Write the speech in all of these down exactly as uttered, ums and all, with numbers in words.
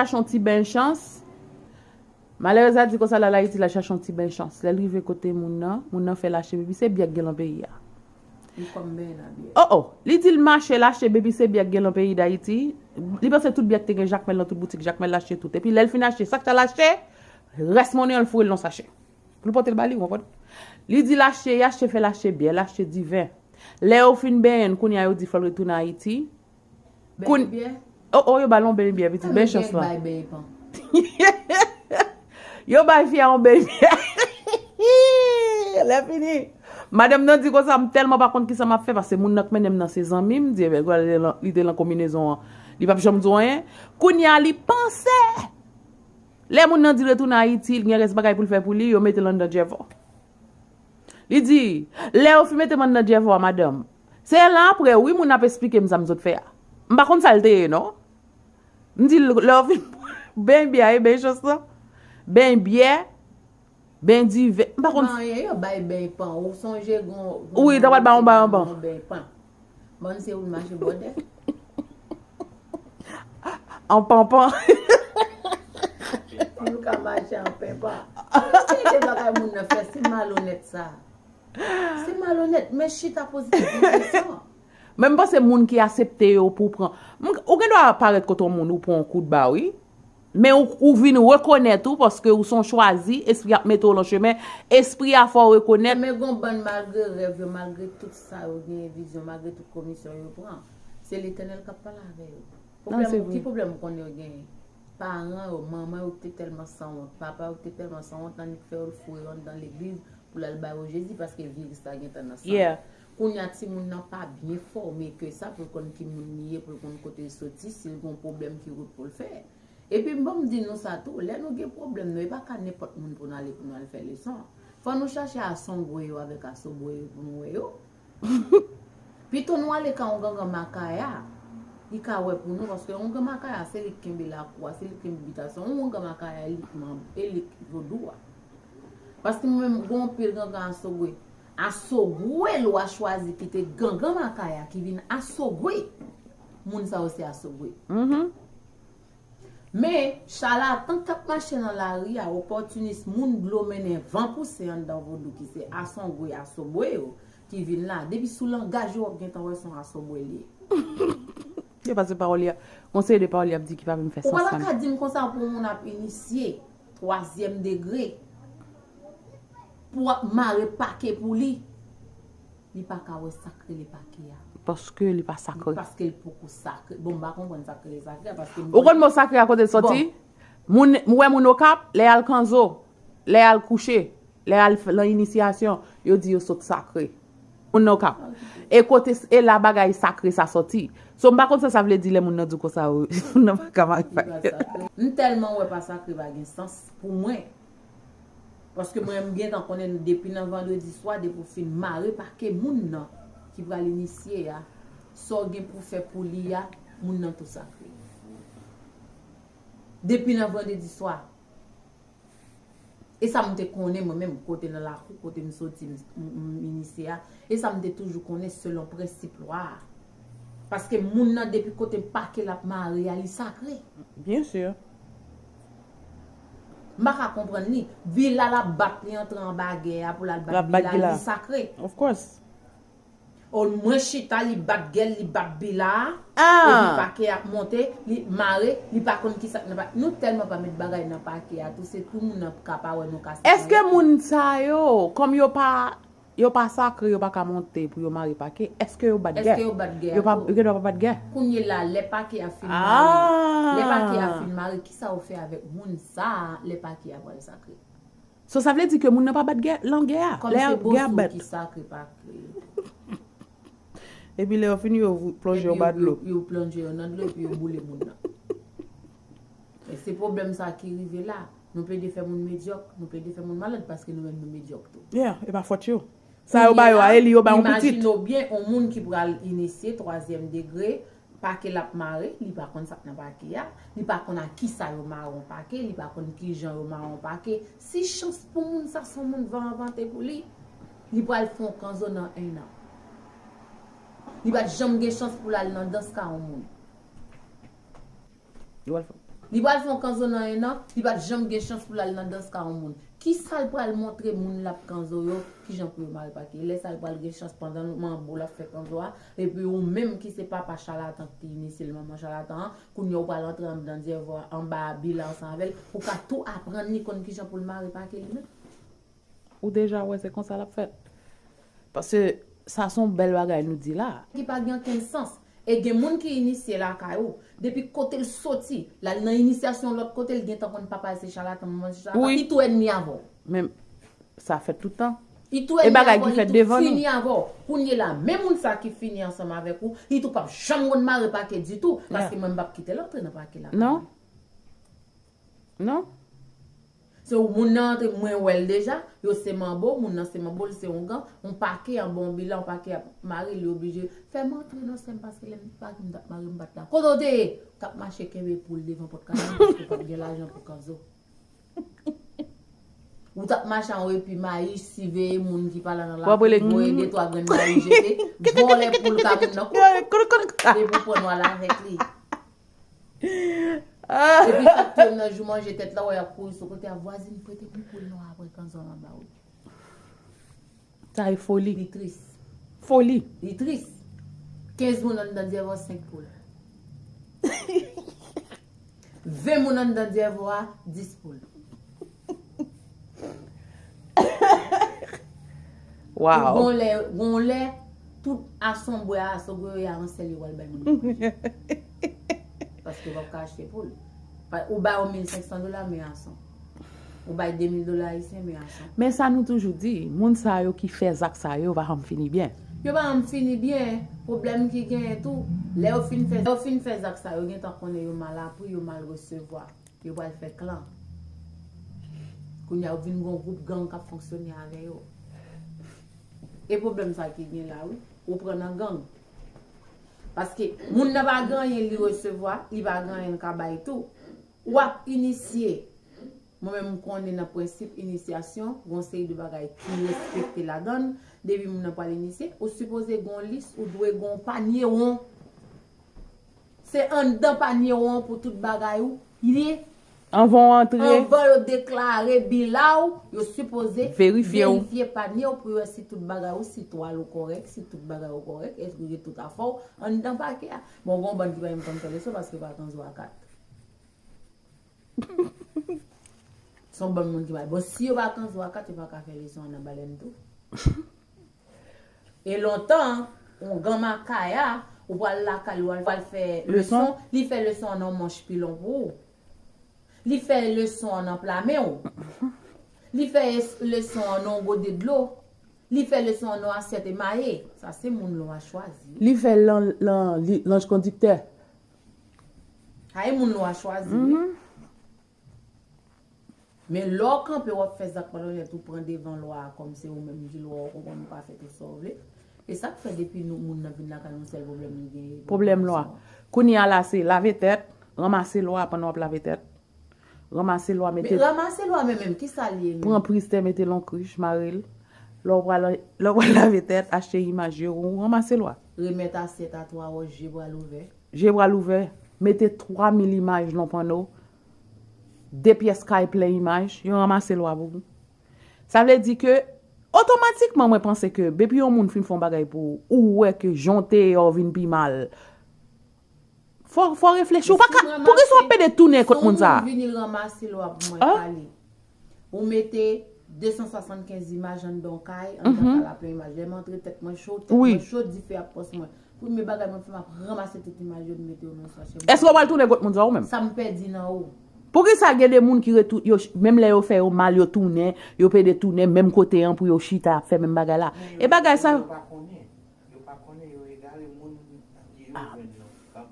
Chache yon ti ben chans. Malerèz la di konsa l al Ayiti, l al chache yon ti ben chans. Lè l rive kote moun nan, moun nan fè l achte, epi se byè k gen lan peyi a. Li kòm benyen nan byè. Oh oh, li di l mache l achte, epi se byè k gen lan peyi Dayiti. Li panse tout byè k te gen Jakmèl lan tout boutik Jakmèl l achte tout. Epi lè l fin achte, sa k t al achte, rès monnen an l foure l nan sachè. Pou l pote l ba li, ou konprann? Li di l achte, y achte fè l achte byè, l achte diven. Lè yo fin benyen l, kounye a yo di fò l retounen Ayiti. Koun- Benyen byè. Oh oh, yo ba l yon benyen byè, pitit, ben chans lan. Bay benyen pan. Yo bay fi a yon benyen byè. Lè fini. Madanm nan di konsa, m tèlman pa konn kisa m ap fè, paske moun nan k mennen m nan se zanmi m, di, ebyen, li te lan, li te lan konbinezon an. Li p ap janm di w anyen. Kounye a, li panse. Lè moun nan di l retounen Ayiti, l gen rès bagay pou l fè pou li, yo mete l anndan djèvò. Li di, lè yo fin mete m anndan djèvò a, madanm, se lan apre, wi, moun ap esplike m sa m sot fè a. M pa konn sa l te ye, non. M di l, lè yo fin ben byè, e ben chans lan. Ben byè, ben diven. M pa konn. Manyen yo bay ben pan. Ou sonje gon. Wi, ta pral ba yon bay anban. Ben pan. Bann se ou mache bòdè. An panpan. Pou nou ka mache an penpan. Ki de bagay moun nan fè, se malonèt sa. Se malonèt, men chita poze tèt ou kesyon. Men m panse moun ki aksepte yo pou pran. M- Ou gen dwa parèt kote yon moun ou pran yon kout ba, wi. Men ou, ou vin rekonèt ou paske ou se yon chwazi, espri ap mete w lan chemen, espri a fè w rekonèt. Men gon bann malgre rèv yo, malgre tout sa yo gen vizyon, malgre tout komisyon yo pran, se Letènèl k ap pale avè yo. Non, se Pwoblèm, vre. Ki pwoblèm ou konnen yo genyen? Paran yo, manman yo te tèlman sanwont, papa yo te tèlman sanwont, nan nik fè yo foure yo anndan legliz pou l al ba yo Jezi, paske viris la gentan nan san. Yeah. Kounye a timoun nan pa byen fòme ke sa pou l konn ki moun li ye, pou l konn kote l soti, si l gon pwoblèm ki wout pou l fè. Epi m ban m di nou sa tou, lè nou gen pwoblèm nou, e pa ka nenpòt moun pou n ale pou n al fè leson. Fò nou chache asongwe yo avèk asobwe yo pou nou wè yo. Pito nou ale ka yon gangan makaya, li ka wè pou nou, paske yon gangan makaya se li k kenbe lakou a, se li k kenbe bitasyon. Yon gangan makaya e li k manb, e li k vodou a. Paske mwen menm gon anpil gangan asogwe. Asogwe lwa chwazi kite gangan makaya ki vin asogwe. Moun sa yo se asogwe. Mhm. Men, chalatan k ap mache nan lari a, opòtinis, moun dlo mennen van pouse anndan vodou ki se asongwe, asobwe yo, ki vin la. Depi sou langaj yo, w ap gentan wè se yon asobwe li ye. Yo pase pawòl li a. Yon seri de pawòl li ap di ki pa menm fè Ou pa sans ta menm. Ka di m konsa pou moun ap inisye twazyèm degre, pou ap mare pake pou li, li pa ka wè sa k rele pake a. Paske li pa sakre. Paske l poko sakre. Bon, m pa konprann sa k rele sakre a, paske m Ou konn mo sakre a kote l soti? Moun, m wè moun Okap, lè y al kanzo, lè y al kouche, lè y al f- lan inisyasyon, yo di yo sot sakre. Moun nan Okap. E kote, e la bagay sakre sa soti. So, m pa konn sa sa vle di lè moun nan di w konsa, moun nan pa ka mare pake. M tèlman wè pa sakre pa gen sans pou mwen. Paske mwen, m gentan konnen depi nan vandredi swa, depi w fin mare pake moun nan ki pral inisye a, sa w gen pou fè pou li a, moun nan tou sakre. Depi nan vandredi swa. E sa m te konnen mwen menm, kote nan lakou, kote m soti, m, m, m inisye a. E sa m te toujou konnen selon prensip lwa a. Paske moun nan depi kote pake l ap mare a, li sakre. Byen si. M pa ka konprann li. Bila l ap bat li antre anba gè a pou l al L ap bat bat bila, bila. Li sakre. Of course. O mwen chita, li bat gè l, li bat bila a. Ah. Epi pake a ap monte, li mare, li pa konn kisa k nan pake. Nou tèlman pa met bagay nan pake a, tou se tou moun nan ka pa wè nou ka. Èske moun sa yo, kòm yo pa, yo pa sakre, yo pa ka monte pou yo mare pake, èske yo bat gè? Èske yo bat gè a Yo pa, tou? Yo gen dwa pa bat gè. Kounye la, lè pake a fin Ah. Lè pake a fin mare, kisa w fè avèk moun sa a, lè pake a pral sakre? So, sa vle di ke moun nan pa bat gè, lan gè a. Kòm Lè se gè a boso bat. Ki sakre pake. Epi lè yo fini, yo vou- plonje yo Epi ba dlo. Yo, yo plonje yo nan dlo, epi yo boule moun nan. E se pwoblèm sa ki rive la. Nou plede fè moun medyòk, nou plede fè moun malad paske nou menm nou medyòk tou. Yeah, e pa fòt yo. Sa yo ba yo a, e li yo ba yon pitit. Imajine w byen, yon moun ki pral inisye twazyèm degre, pake l ap mare, li pa konn sa k nan pake a, li pa konn a kisa yo mare yon pake, li pa konn kijan yo mare yon pake. Si chans pou moun sa se yon moun van envante pou li, li pral fè yon kanzo nan en an. Li pa t janm gen chans pou l al nan dans ka yon moun. Yo al fè. Li pral fè yon kanzo nan en an, li pa t janm gen chans pou l al nan dans ka yon moun. Kisa l pral montre moun l ap kanzo yo, kijan pou yo mare pake? Lè sa l pral gen chans pandan manbo l ap fè kanzo a, epi ou menm ki se papa chalatan ki te inisye l, manman chalatan an, kounye a ou pral antre anndan dyèvò a, anba bila ansanm avè l, pou ka tou aprann li konn kijan pou l mare pake li menm. Ou deja wè se konsa l ap fèt. Paske sa se yon bèl bagay nou di la. Ki pa gen okenn sans. E gen moun ki inisye lakay ou. Depi kote l soti, l al nan inisyasyon lòt kote, l gentan konn papa l se chalatan, manman l se chalatan. Wi. Li tou ènmi avè w. Men sa fèt tout tan. Li tou e ènmi bagay avè w, ki li fèt tou devan nou. Fini avè w. Kounye la, menm moun sa ki fini ansanm avèk ou, li tou p ap janm konn mare pake ditou. Paske mwen m p ap kite l antre nan pake lakay mwen. Non. Non. Se yon moun nan antre, mwen wè l deja, yo se manbo, moun nan se manbo, l se yon gang, yon pake anba yon bila, yon pake ap mare, li oblije fè m antre non sè m, paske lè m pake m t ap mare m pa t la. Kote w te ye? K ap mache kenbe poul devan pòt kay mwen, paske w pa t gen lajan pou kanzo. Ou t ap mache an epi mayi, siveye moun ki pa la nan lakou, voye de twa grenn mayi jete, vòlè poul ka moun nan, epi w pran w al avèk li. Epi sa k touye m nan jou manje tèt la, wè y ap kouri sou kote a, vwazin prete m poul non apre kanzo a m ap ba ou. Sa e foli. Li tris. Foli. Li tris. Kenz moun anndan dyèvò, senk poul. Ven moun anndan dyèvò a, dis poul. Wow. Gon lè, gon lè, tout ason bwè, ason gwoyè a an sèl yo pral bay moun nan manje. Paske w p ap ka achte poul. Pa- Ou ba yo mil senk san dola, men ason. Ou bay de mil dola ayisyen, men ason. Men sa nou toujou di, moun sa yo ki fè zak sa yo, yo pa janm fini byen. Yo pa janm fini byen. Pwoblèm ki genyen tou, lè yo fin fè, lè yo fin fè zak sa yo, gentan konnen yo mal apri, yo mal resevwa. Yo pral fè klan. Kounye a, yo vin gon gwoup gang k ap fonksyone avè yo. E pwoblèm sa ki gen la, wi. Ou pran nan gang. Paske moun nan pa gen anyen li resevwa, li pa gen anyen l ka bay tou. W ap inisye. Mwen menm, m konnen nan prensip inisyasyon, gon seri de bagay ki respekte ladan l. Depi moun nan pral inisye, ou sipoze gon lis, ou dwe gon panye won. Se anndan panye won pou tout bagay ou ye. Anvan w antre. Anvan yo deklare bila w, yo sipoze verifye w. Verifye panye w pou yo wè si tout bagay ou, si twal ou kòrèk, si tout bagay ou kòrèk, èske w gen tout afè w anndan pake a. Bon, gon bann ki pa menm konn fè leson paske yo pa kanzo a kat. Se yon bann moun ki pa. Bon, si yo pa kanzo a kat, yo pa ka fè leson an nan balèn tou. E lontan, yon granmakaya, ou pral lakay, ou al fè leson, li fè leson an nan yon manch pilon pou ou. Li fè leson an nan pla men w. Li fè es- leson an nan yon gode dlo. Li fè leson an nan yon asyèt emaye. Sa se moun lwa chwazi. Li fè lan- lan- li- lanj kondiktè. Sa e moun lwa chwazi, wi. Men lè w kanpe, w ap fè zak malonèt, ou pran devan lwa a kòm se ou menm ki lwa, ou konprann, ou ka fè tout sa w vle. E sa k fè depi nou, moun nan vin lakay nou, sèl pwoblèm li genyen, pwoblèm lwa. Kounye a la, se lave tèt, ranmase lwa pandan w ap lave tèt. Ranmase lwa, mete. Men ranmase lwa, men menm, kisa l ye menm? Pran priz tè, mete l yon krich, mare l. Lè w pral, lè w pral lave tèt, achte imaj yo, ou ranmase lwa. Remèt asyèt a twa wòch, je pral ouvè. Je pral ouvè, mete twa mil imaj nan panno, de pyès kay plen imaj, yo ranmase lwa pou ou. Sa vle di ke, otomatikman, mwen panse ke, depi yon moun fin fè yon bagay pou ou, ou wè ke jan w te ye a w vin pi mal, fò, fò w reflechi. Ou pa ka, poukisa w ap pede tounen kot moun sa a? Si moun vini ranmase lwa pou mwen, ale. Ou mete de san swasannkenz imaj anndan yon kay, anndan kay la plen imaj. Lè m antre, tèt mwen cho, tèt mwen cho, dife ap pòs mwen. Premye bagay mwen fè, m ap ranmase tout imaj yo, m mete yo nan sachè. Èske w pral tounen kot moun sa ou menm? Sa m pèdi nan ou? Poukisa gen de moun ki retou-, yo, menm lè yo fè yo mal, yo tounen, yo pede tounen menm kote an pou yo chita ap fè menm bagay la? E bagay sa. Yo pa konnen. Yo pa konnen, yo egare, moun yo jwenn nan. K ap,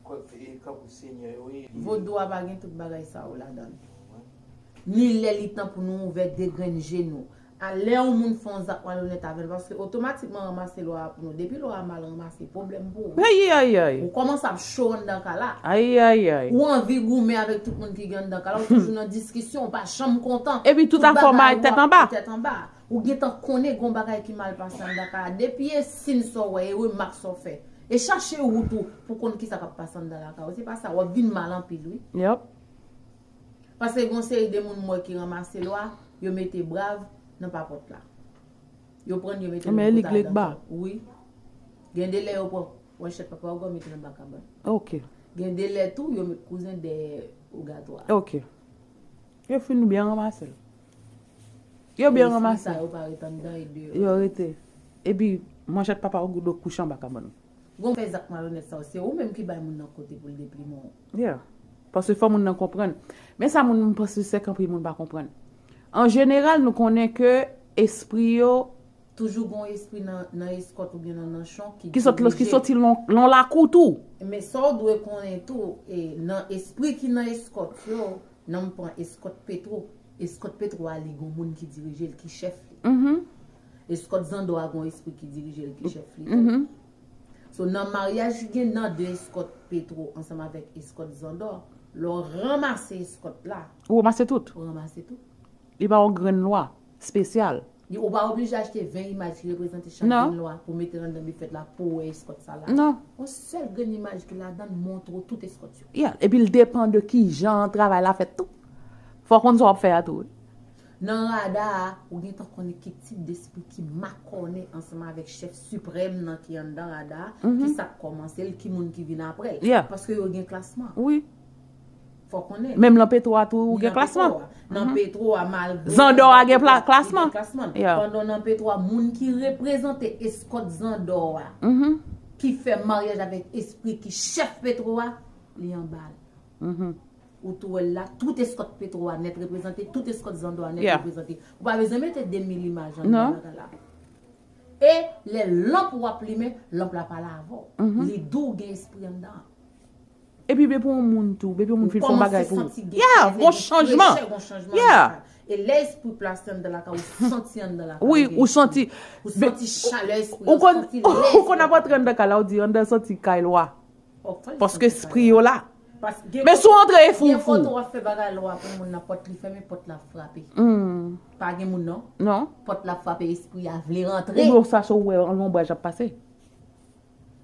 k ap, e, k ap Senyè yo ye. Vodou a pa gen tout bagay sa yo ladan l. Ni lè li tan pou nou ouvè de grenn je nou. A lè yon moun fè yon zak malonèt avè l, paske otomatikman ranmase lwa a pou nou. Depi lwa a mal ranmase, pwoblèm pou ou. Ayayay. Ou kòmanse ap cho anndan kay la. Ayayay. Ou anvi goumen avèk tout moun ki gen anndan kay la, ou toujou nan diskisyon, ou pa janm kontan. Epi tout afè w mare tèt anba. Tèt anba. Ou gentan konnen gon bagay ki mal pase anndan kay la. Depi e siy sa w wè, e remak sa w fè. E chache wout ou pou konn kisa k ap pase anndan lakay ou. Se pa sa, w ap vin mal anpil, wi. Yep. Paske gen yon seri de moun m wè ki ranmase lwa, yo mete brav nan papòt la. Yo pran l, yo mete l nan kòt adan. Wi. Gen de lè yo pran manchèt papa Ougou, yo mete l anba kabann. Ok. Gen de lè tou, yo met kouzen dèyè ougatwa. Ok. Yo fin byen ranmase l. Yo byen ranmase. Sa yo pa ret anndan e deyò. Yo rete. Epi, manchèt papa Ougou dwe kouche anba kabann. Gon fè zak malonèt sa yo, se ou menm ki bay moun nan kote pou l deplimen w. Yeah. Paske fò moun nan konprann. Men sa moun, m panse se kanpe moun pa konprann. An jeneral, nou konnen ke espri yo toujou gon espri nan, nan eskòt oubyen nan nanchon ki ki sot, ki dirije. Soti lon, lon lakou tou. Men sa w dwe konnen tou, e, nan espri ki nan eskòt yo, nan m pran eskòt Petwo. Eskòt Petwo a, li gon moun ki dirije l, ki chèf li. Mhm. Eskòt Zandò a gon espri ki dirije l, ki chèf li tou. Mhm. So, nan maryaj ki gen nan de eskòt Petwo ansanm avèk eskòt Zandò, lè w ranmase eskòt la, ou ranmase tout. Ou ranmase tout. Li pa yon grenn lwa espesyal. Li, ou pa oblije achte ven imaj ki reprezante chak grenn lwa pou mete l anndan bifèt la pou w wè eskòt sa la. Non. Yon sèl grenn imaj ki ladan l montre w tout eskòt yo. Yeah. Epi l depann de ki jan travay la fèt tou. Fò w konn sa w ap fè a tou, wi. Nan rada a, ou gentan konnen ki tip despri ki makònen ansanm avèk chèf siprèm nan ki anndan rada a, mhm, ki sa k kòmanse l, ki moun ki vin apre l. Yeah. Paske yo gen klasman. Wi. Fò konnen. Menm nan Petwo a tou, ou gen klasman. Nan Petwo a, malgre Zandò a gen klasman. Gen klasman. Yeah. Pandan nan Petwo a, moun ki reprezante eskòt Zandò a, mhm, ki fè maryaj avèk espri ki chèf Petwo a, li anba l. Mhm. Ou tou wè l la, tout eskòt Petwo a nèt reprezante, tout eskòt Zandò a nèt reprezante. Ou pa bezwen mete de mil imaj anndan bagay la. E lè lanp ou ap limen, lanp la pale avè w. Mhm. Li di w gen espri anndan an. Epi depi yon moun tou, depi yon moun fin fè yon bagay pou ou. Yeah, gon chanjman. Yeah. E lè espri plase anndan lakay, ou santi anndan lakay. Wi, ou santi. Ou santi chalè espri, ou santi lè espri. Ou konn ap antre anndan kay la, ou di anndan santi kay lwa. Paske espri yo la. Men si w antre e fou, gen kote w ap fè bagay lwa pou moun nan, pòt li fèmen, pòt la frape. Hmm. Pa gen moun non. Non. Pòt la frape, espri a vle rantre. Ou wè sa, se ou wè yon lonbraj ap pase.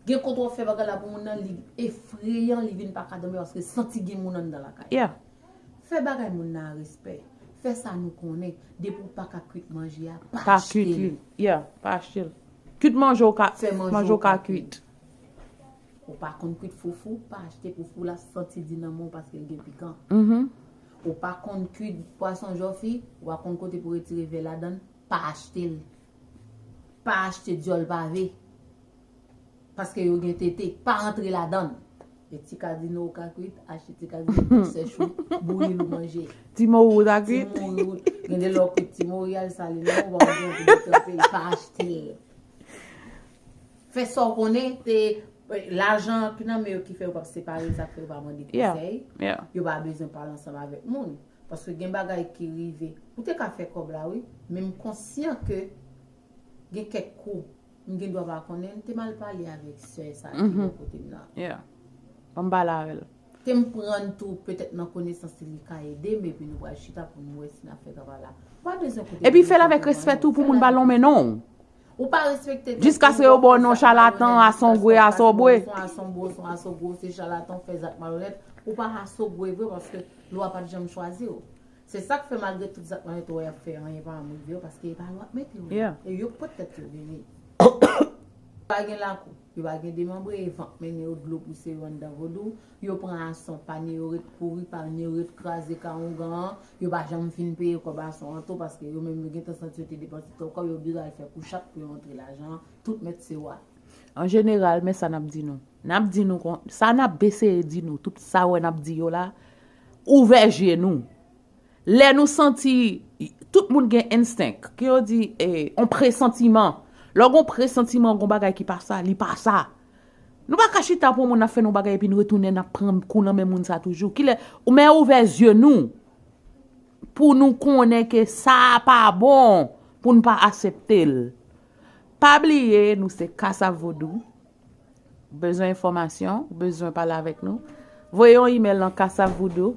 Gen kote w ap fè bagay la pou moun nan, li efreyan, li vin pa ka dòmi paske santi gen moun anndan lakay. Yeah. Fè bagay moun nan a respè. Fè sa nou konnen. Depi w pa ka kwit manje a, pa achte l. Yeah, pa achte l. Kwit manje w ka, manje w ka kwit. Ou pa konn kwit foufou, pa achte foufou la santi di nan men w paske l gen pikan. Mhm. Ou pa konn kwit pwason jòfi, ou pa konn kote pou retire vè ladan l, pa achte l. Pa achte dyòl pave. Paske yo gen tete, pa antre ladan l. E ti kazino ou ka kwit, achte ti kazino pou sèch ou, bouyi l ou manje. Ti mori ou ta kwit. Ti mori ou, gen de lè w kwit ti mori a, l sale nan men w, ou pa konn ki bò pou tranpe l, pa achte l. Fè sa w konnen, te, lajan ki nan men yo ki fè yo p ap separe, sa k fè yo pa mande konsèy. Yeah. Yo pa bezwen pale ansanm avèk moun. Paske gen bagay ki rive. Ou te ka fè kòb la, wi, men m konsyan ke gen kèk kou m gen dwa pa konnen, m te mal pale avèk sè sa ki bò kote m nan. Yeah. Ban m pale avè l. Ke m pran tou, petèt nan konesans li, li ka ede m, epi nou pral chita pou nou wè si n ap fè travay la. Ou pa bezwen koute. Epi fè l avèk respè tou pou moun pa lonmen non w. Ou pa respekte tèt ou, jiskaske yo ba w non chalatan, asonbwe, asonbwe. Asonbwe, asonbwe, se chalatan, fè zak malonèt. Ou pa asonbwe vre paske lwa pa t janm chwazi w. Se sa k fè malgre tout zak malonèt ou wè y ap fè, anyen pa janm rive yo, paske e pa lwa k mete yo. Yeah. E yo k pot tèt yo vini. Pa gen lakou, yo pa gen demanbre, e van k mennen yo, dlo pouse yo anndan vodou. Yo pran ason, panye yo ret pouri, panye yo ret kraze, ka ongan an, yo pa janm fin peye kòb ason an tou, paske yo menm yo gentan santi yo te depanse twòp kòb, yo oblije al fè kouchat pou yo rantre lajan an, tout mèt se wa. An jeneral, men sa n ap di nou. N ap di nou kon, sa n ap eseye di nou, tout sa wè n ap di yo la, ouvè je nou. Lè nou santi, tout moun gen enstenk, ke yo di, eh, on presantiman. Lè w gen on presantiman, gon bagay ki pa sa, li pa sa. Nou pa ka chita pou moun ap fè nou bagay epi n retounen n ap pran kou nan men moun sa toujou. Kilè, ou men ouvè zye nou pou nou konnen ke sa a pa bon, pou n pa aksepte l. Pa bliye, nou se Kasav Vodou. Ou bezwen enfòmasyon, ou bezwen pale avèk nou, voye yon imèl nan Kasav Vodou.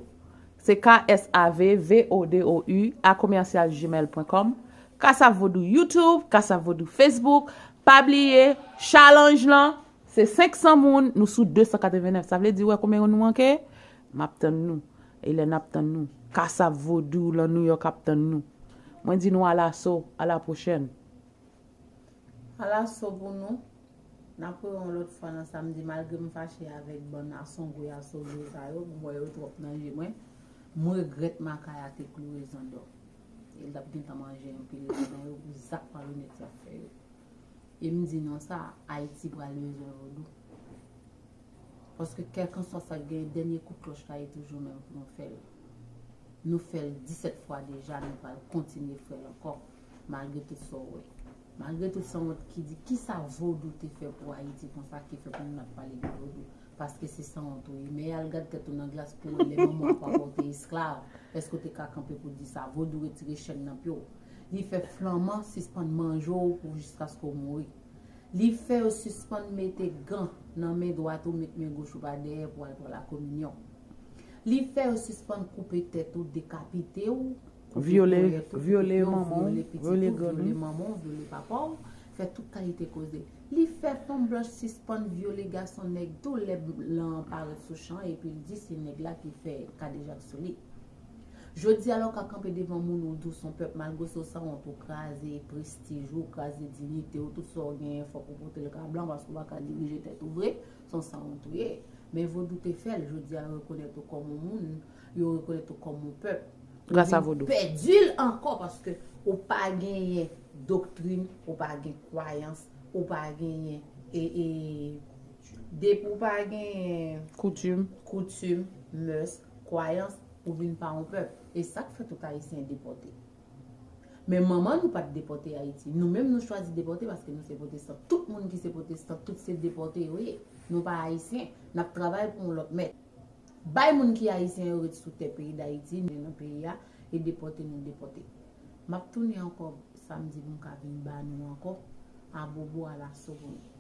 Se K S A V V O D O U a commercial gmail point com. Kasav Vodou YouTube, Kasav Vodou Facebook. Pa bliye, challenge lan, se senk san moun, nou sou de san katrevennnèf. Sa vle di, wè konbyen nou manke? M ap tann nou. E lè n ap tann nou. Kasap vodou lan Nouyòk ap tann nou. Mwen di nou alaso, a la pwochèn. Alaso pou nou. N ap wè yon lòt fwa nan samdi, malgre m fache avèk bann asongwe asogwe sa yo, m wè yo twòp nan je mwen. M regrèt makaya te kloure zandò. E l t ap gentan manje anpil ladan yo pou zak malonèt y ap fè yo. E m di nou sa, Ayiti pral bezwen vodou. Paske kèlkanswa sa k gen, dènye kout klòch la, e toujou menm pou nou fè l. Nou fè l disèt fwa deja, nou pral kontinye fè l ankò, malgre tout sa w wè. Malgre tout sanwont ki di, kisa vodou te fè pou Ayiti konsa ki fè pou moun ap pale de vodou? Paske se sanwont ou ye. Men al gad tèt ou nan glas pou wè lè manman w papa w te esklav. Èske w te ka kanpe pou di sa? Vodou retire chèn nan pye w. Li fè flanman sispann manje w pou jiskaske w mouri. Li fè yo sispann mete gan nan men dwat ou, met men goch ou pa dèyè pou al pran lakominyon. Li fè yo sispann koupe tèt ou, dekapite w, koupe Vyole, ponyèt ou, vyole koupe w, manman w, vyole pitit vyole ou, grann vyole ou. Manman w, vyole papa w, fè tout kalite koze. Li fè fanm blanch sispann vyole gason nèg tou lè blan an parèt sou chan epi l di se nèg la ki fè kadejak sou li. Jodi a la w ka kanpe devan moun ou di w se yon pèp malgre se w sanwont ou kraze prestij ou, kraze diyite w, tout sa w genyen fòk ou pote l ka blan paske w pa ka dirije tèt ou vre, se yon sanwont ou ye. Men vodou te fè l, jodi a yo rekonèt ou kòm yon moun, yo rekonèt ou kòm yon pèp. Gras a vodou. Ou vin pèdi l ankò paske ou pa genyen doktrin, ou pa gen kwayans, ou pa genyen e, e, depi ou pa genyen koutim, koutim, mès, kwayans, ou vin pa yon pèp. E sa k fè tout Ayisyen depòte. Men manman nou pa t depòte Ayiti. Nou menm nou chwazi depòte paske nou se pwotestan. Tout moun ki se pwotestan, tout se depòte yo ye. Nou pa Ayisyen. N ap travay pou yon lòt mèt. Bay moun ki Ayisyen yo ret sou tè peyi Dayiti, men nan peyi a, e depòte nou depòte. M ap tounen ankò samdi pou m ka vin ba nou ankò. Abobo alaso pou nou.